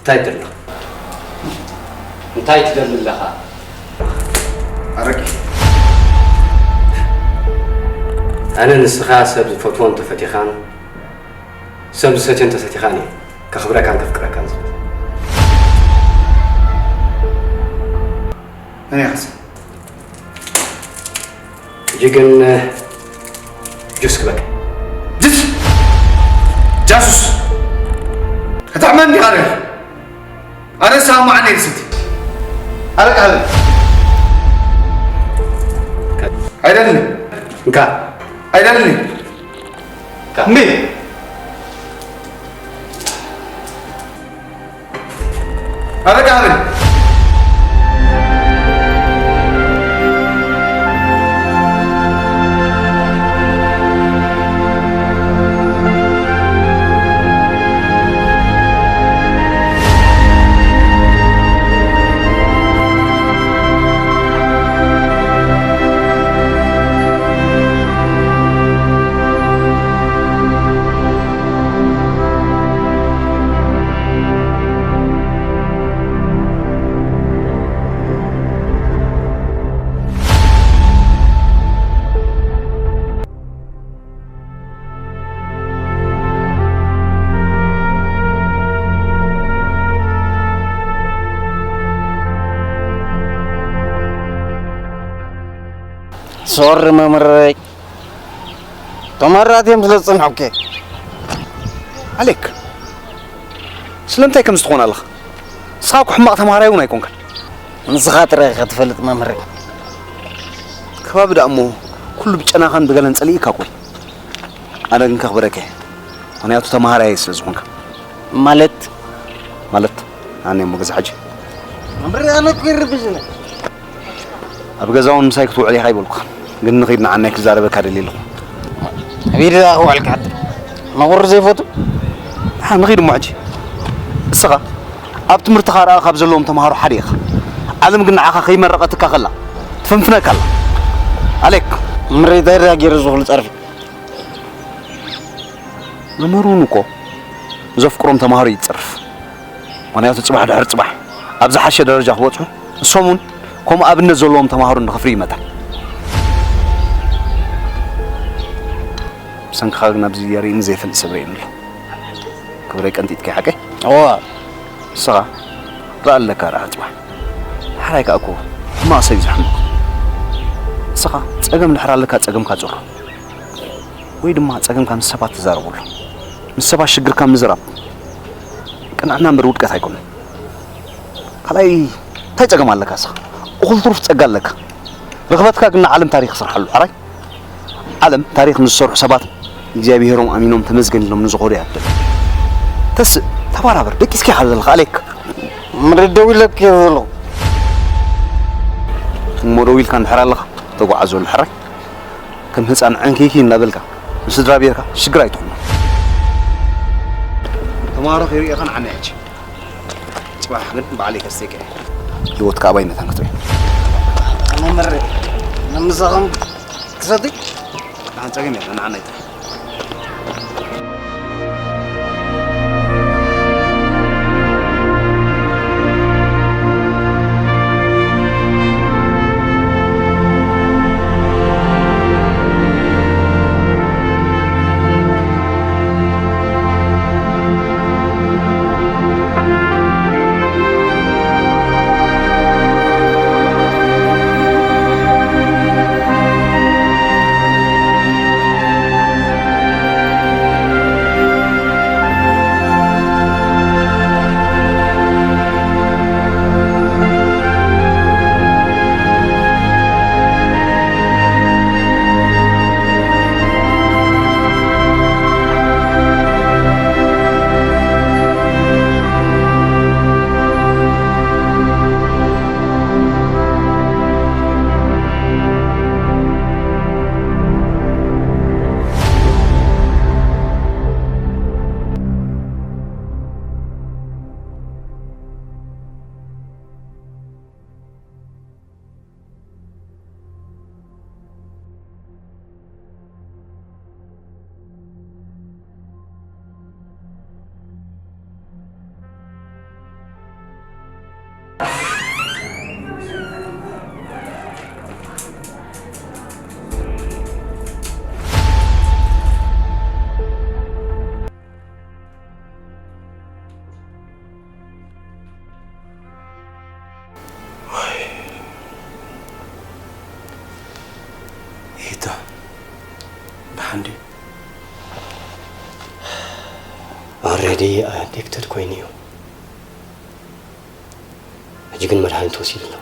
እንታይ ትደሊ ኣለኻ? እንታይ ትደሊ ኣለኻ? ኣረቂ። ኣነ ንስኻ ሰብ ዝፈትዎ እንተፈቲኻን፣ ሰብ ዝሰትዮ እንተሰቲኻን እየ ከኽብረካን ከፍቅረካን ዝኽእል። መን ኢኻ? ሕጂ ግን ጁስ ክበካ። ጅስ! ጃሱስ! ከተዕመኒ ዲኻ? ኣነ ሳማዕ ነይ ስቲ። ኣረቂ ሃበኒ። ኣይደልን። እንካ። ኣይደልን። እንካ። እምቢ። ኣረቂ ሃበኒ። ሶሪ መምህረይ፣ ተመራት እዮም ስለ ዝጸንሑኪ። ኣሌክ፣ ስለምንታይ ከምዚ ትኾን ኣለኻ? ንስኻ እኮ ሕማቕ ተምሃራይ እውን ኣይኮንካን። ንስኻ ጥራይ ኢኻ ትፈልጥ መምህረይ። ከባቢ ደኣ እሞ ኩሉ ብጨናኻን ብገለን ጸሊእካ እኮ እዩ። ኣነ ግን ከኽብረካ እየ። ምኽንያቱ ተምሃራይ ስለ ዝኾንካ። ማለት? ማለት ኣነ እሞ ገዛ ሕጂ። መምህረይ ኣነ እኮ ይርብሽኒ። ኣብ ገዛ እውን ምሳይ ክትውዕል ኢኻ ይበልኩኻ። ግን ንኺድ ንዓናይ ክዛረበካ ደልየ ኣለኹ። ኣበይ ደኣ ክውዕል ክሓድር? ነቑሪ ዘይፈቱ? ንዓ ንኺድ እሞ ሕጂ። እስኻ ኣብ ትምህርትኻ ረኣ ካብ ዘለዎም ተምሃሮ ሓደ ኢኻ። ዓለም ግን ንዓኻ ከይመረቐትካ ከላ ትፍንፍነካ ኣላ። ኣሌክ። መምህረይ እንታይ ደኣ ገይሩ እዚ ኩሉ ጸርፊ? መምህር እውን እኮ ዘፍቅሮም ተምሃሮ እዩ ዝጸርፍ። ምኽንያቱ ጽባሕ ድሕሪ ጽባሕ ኣብ ዝሓሸ ደረጃ ክበጽሑ፣ ንሶም እውን ከምኡ ኣብነት ዘለዎም ተምሃሮ ንኸፍርዩ ይመታ። ብሰንክኻ ግን ኣብዚ የርእይኒ ዘይፈልጥ ሰብ ርእየኒ ኣሎ። ክብረይ ቀንጢጥካ ሓቀይ? እዋ። ንስኻ ርኣ ኣለካ ርኣ ጽባሕ። ሓራይ ከኣ እኮ ሕማቕ ሰብ እዩ ዝሕምቕ። ንስኻ ጸገም ድሕር ኣለካ ጸገምካ ጽሮ። ወይ ድማ ጸገምካ ምስ ሰባት ትዛረበሉ። ምስ ሰባት ሽግርካ ምዝራብ ቅንዕና እምበር ውድቀት ኣይኮነን። ካልኣይ እንታይ ጸገም ኣለካ እስኻ? እኹል ትሩፍ ጸጋ ኣለካ። ርኽበትካ ግን ንዓለም ታሪኽ ስርሓሉ። ሓራይ ዓለም ታሪኽ ንዝሰርሑ ሰባት እግዚኣብሄሮም ኣሚኖም ተመስገን ኢሎም ንዝኸዱ እያ ትደሊ። ተስእ፣ ተባራበር፣ ደቂስካ ኢኻ ዘለኻ ኣሌክ። ምሪ ደው ኢለክ እየ ዘለኹ። እሞ ደው ኢልካ እንድሕር ኣለኻ ተጓዓዘሉ ሕራይ። ከም ህፃን ዕንክይኪ እናበልካ ንስድራ ቤትካ ሽግር ኣይትኹኖ። ተምሃሮ ከይርእየኻ ንዓና ሕጂ። ፅባሕ ግን ባዕለይ ከስተይካ እየ። ህይወትካ ኣባይ መታን ክትርኢ። መምህር ንምሳኹም ክሰቲ? ንዓን ፀገም የለን፣ ንዓና ይጥራሕ። Already addicted ኮይኑ እዩ። ሕጂ ግን መድሃኒት ወሲዱ ኣሎ።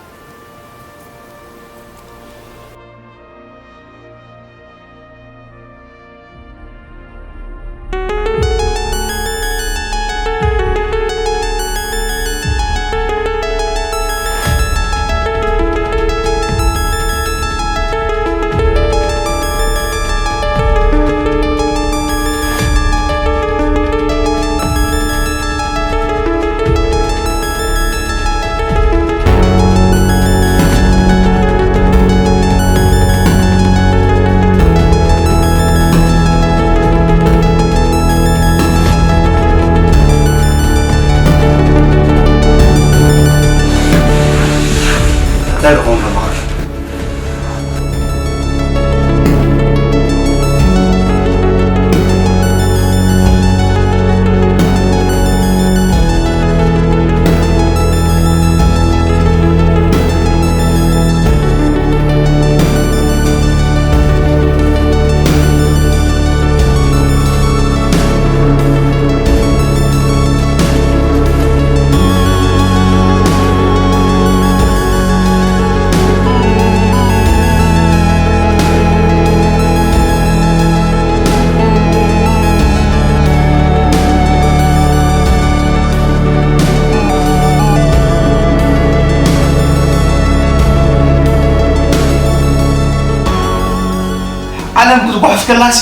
ዓለም ክትጓሕፍ ከላሲ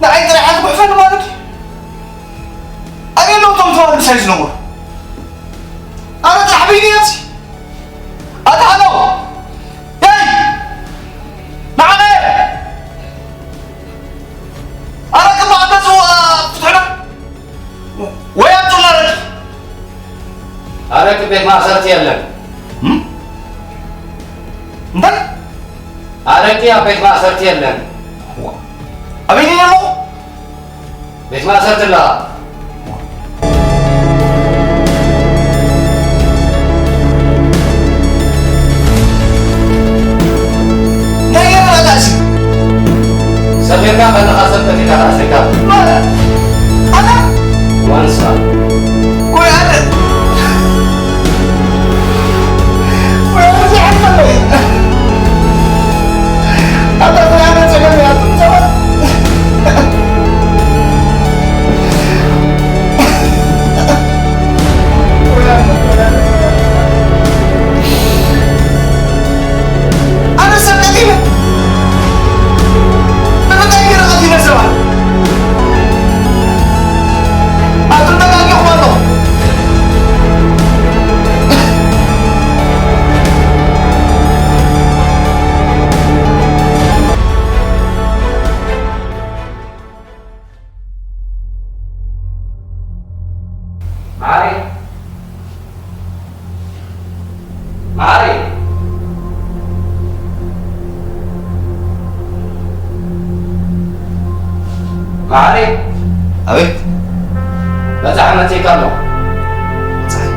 ንዓይ ጥራሕ ክትጉሕፈኒ ማለት እዩ። ኣበይ ኣለዉ እቶም ተዋርድ ሳይ ዝነብሩ? ኣነ ጥራሕ በይነይ ኣብዚ ኣታ ኣለዉ። ያይ! ንዓና! ኣረ ቅድሚ ኣንተ ጽውኣ ፍትሑና። ወይ ኣምጡና ኣረቂ። ኣረቂ ቤት ማእሰርቲ የለን። እም? እንታይ? ኣረቂ ኣብ ቤት ማእሰርቲ የለን። ኣበይ ድዩ ዘሎ? ቤት ማእሰርቲ ኣለኻ። እንታይ ገይረ ተኣሲሩ? ሰኺርካ ከለኻ ሰብ ቀቲልካ ተኣሲርካ። መን? ኣነ? ዋንሳ። ወይ ኣነ? ወይ ኣነ ዘይሓስበለይ። ኣታ ወይ ኣነ ጸገም እያ ትምጸዋ። ኣነ ሰብ ቀቲለ? ንምንታይ ገይረ ቀቲለ ሰባት? ኣቱም ተጋጊኹም ኣለኹም። መዓረይ፣ መዓረይ፣ መዓረይ። ኣቤት። በጻሒ መጺእካ ኣሎ። በጻሒ።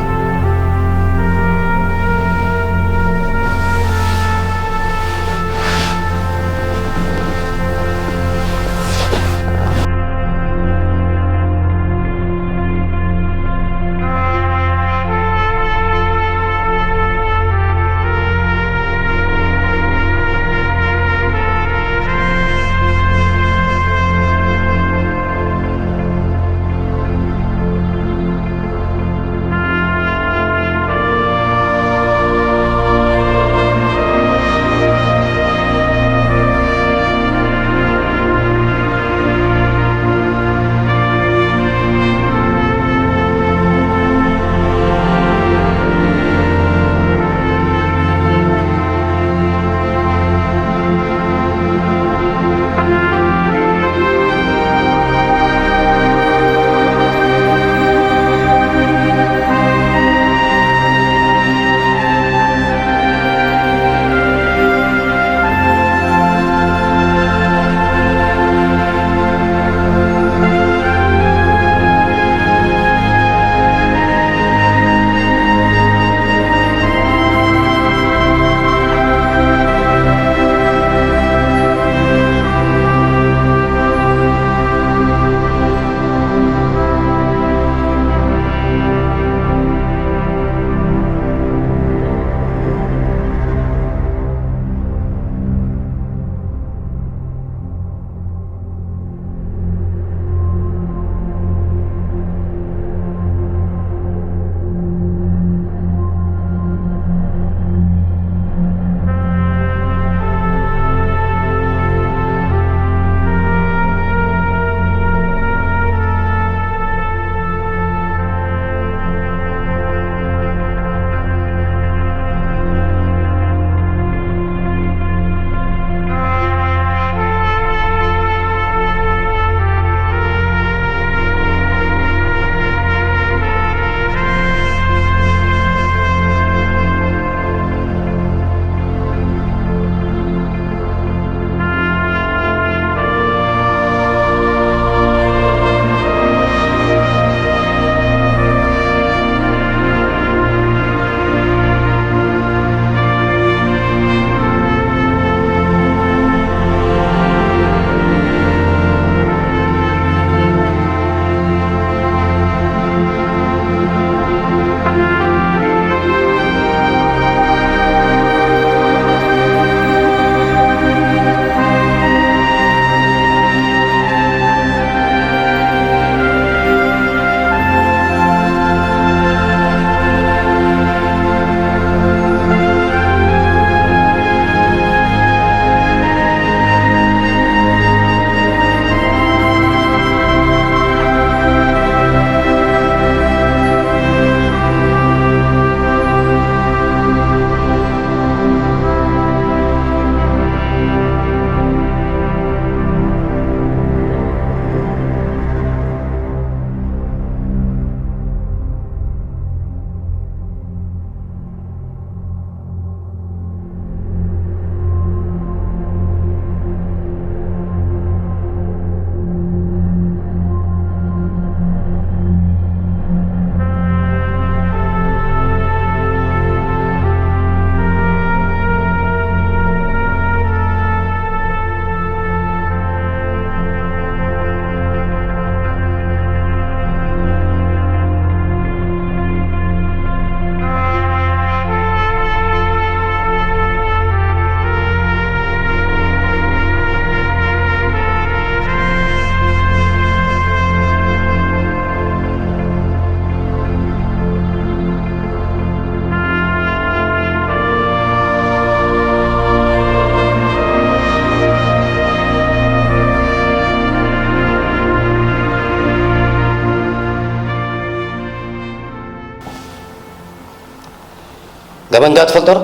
ገበንካ ትፈልጦ ዶ?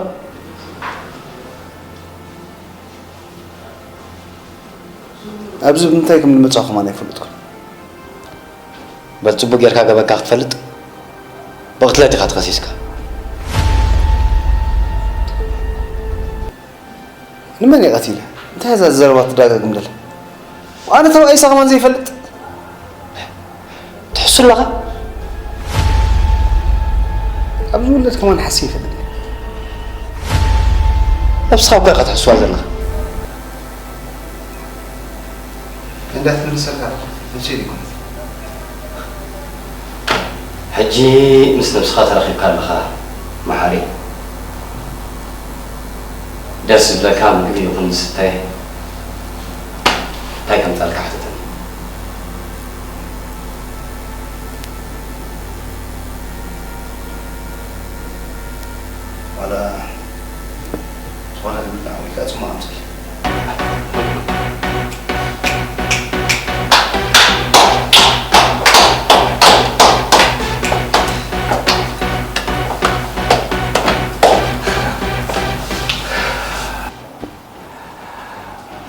ኣብዚ ብምንታይ ከም ዝመጻኹም ኣነ ኣይፈልጥኩን። በል ጽቡቅ ጌርካ ገበንካ ክትፈልጥ ብቕትለት ኢኻ ተኸሲስካ። ንመን እየ ቀቲለ? እንታይ እያ እዛ ዘረባ ትደጋግም ዘላ? ኣነ ተባኢሳ ከማን ዘይፈልጥ? ትሕሱ ኣለኻ? ኣብ ዝውለድ ከማን ሓሲ ይፈልጥ። ነብስኻ እኮ ኢኻ ትሕስዋ ዘለኻ። እንዳትመልሰልካ ኣለኻ። መቼ ይኮነት? ሕጂ ምስ ነብስኻ ተራኺብካ ኣለኻ መሓሪ። ደስ ዝብለካ ምግቢ ይኹን ዝስተ እንታይ ከምጻልካ ሕተተኒ። ዋላ ዝኾነ ዝብላዕ ወይ ከዓ ጽማቕ ኣምጽእ።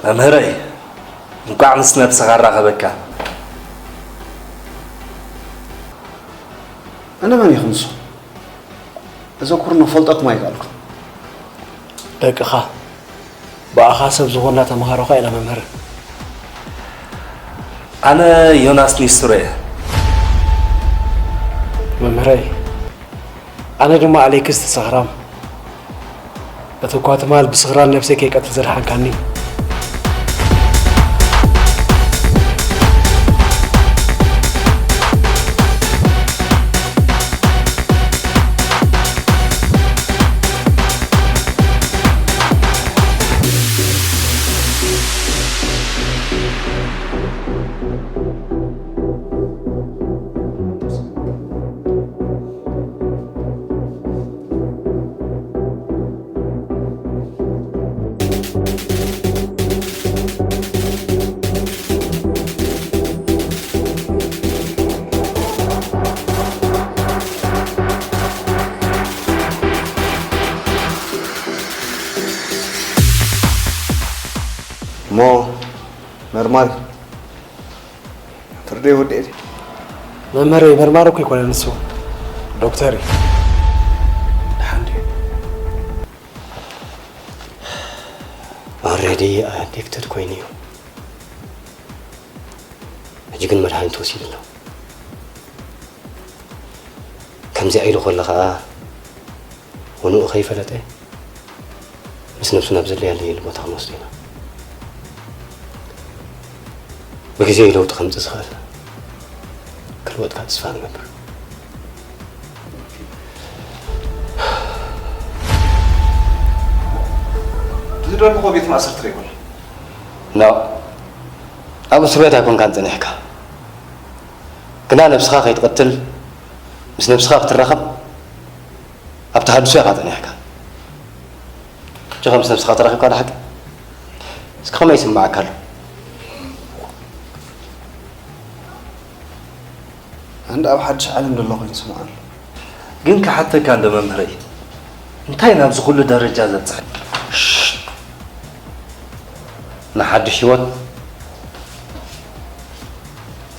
መምህረይ፣ እንቋዕ ምስ ነብስኻ ኣራኸበካ። ኣነ መን ኢኹም ንስኹም? እዞ ኩርኖ ፈልጠኩም ኣይከኣልኩን። ደቅኻ ብኣኻ ሰብ ዝኾና ተምሃሮኻ ኢና መምህር። ኣነ ዮናስ ኒስትሮ እየ። መምህረይ፣ ኣነ ድማ ኣሌክስ እቲ ሰኽራም። እቲ እኳ ትማል ብስኽራን ነብሰይ ከይቀትል ዘድሓንካኒ። እሞ መርማሪ ፍርደይ ወዲኤ ድየ? መምህረይ መርማሪ እኮ ኣይኮነን ንሱ ዶክተር እዩ። ደሓን ድዩ? ኦልሬዲ ኣዲክትድ ኮይኑ እዩ። ሕጂ ግን መድሃኒት ወሲዱ ኣሎ። ከምዚኣ ኢሉ ከሎ ኸኣ ወንኡ ከይፈለጠ ምስ ነብሱ ናብ ዘድልያ ዘየለ ቦታ ክንወስዶ ኢና። ብግዜ እዩ ለውጢ ከምጽእ ዝኽእል። ክልወጥ ከዓ ተስፋ ንገብር። ዝደለኹዎ ቤት ማእሰርቲ ዶ ይኮነ? ኖ፣ ኣብ እስር ቤት ኣይኮንካን ጸኒሕካ። ግና ነብስኻ ከይትቐትል ምስ ነብስኻ ክትራኸብ ኣብ ተሃድሶ ኢኻ ጸኒሕካ። ሕጂ ከምስ ነብስኻ ተራኺብካ ዶ ሓቂ? እስኪ ከመይ ይስምዓካ ኣሎ? ኣንድ ኣብ ሓድሽ ዓለም ዘሎ ኮይኑ ይስምዓሉ። ግን ክሓተካ እንዶ መምህረይ፣ እንታይ ናብዚ ኩሉ ደረጃ ዘብጽሐ? ንሓድሽ ህይወት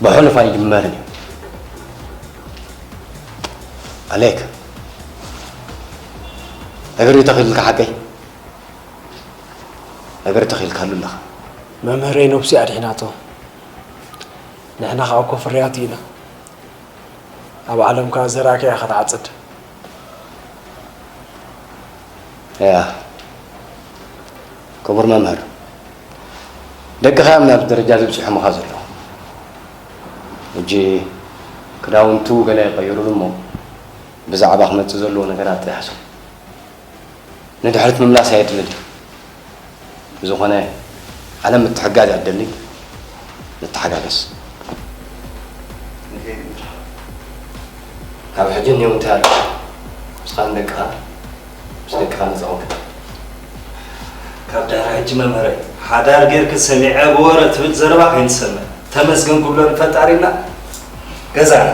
ብሕሉፍ ኣይጅመርን እዩ። ኣሌክ፣ እግሪ ተኺልካ ሓቀይ? እግሪ ተኺልካሉ ኣለኻ። መምህረይ ነብሱ ኣድሒናቶ። ንሕና ኸኣ እኮ ፍርያቱ ኢና። ኣብ ዓለም ከኣ ዘራእካ ኢኻ ትዓጽድ። እያ፣ ክቡር መምህር፣ ደቅኻ እዮም ናብዚ ደረጃ እዚ ኣብጺሖምኻ ዘለዉ። ሕጂ ክዳውንቱ ገለ ይቐይሩሉ እሞ ብዛዕባ ክመጽእ ዘለዎ ነገራት ጥራሕ ሓስብ። ንድሕሪት ምምላስ ኣየድልን እዩ። ብዝኾነ፣ ዓለም ምትሕጋዝ እያ ትደሊ። ንተሓጋገዝ። ካብ ሕጂ እኒኦ እንታይ ኣሎ? ምስኻ ንደቅኻ፣ ምስ ደቅኻ ነፃ ኮንካ። ካብ ዳሕሪ ሕጂ መምህረይ፣ ሓዳር ጌርክ ሰሚዐ ብወረ ትብል ዘረባ ከይንሰምዕ። ተመስገን ክብሎ ንፈጣሪና። ገዛና።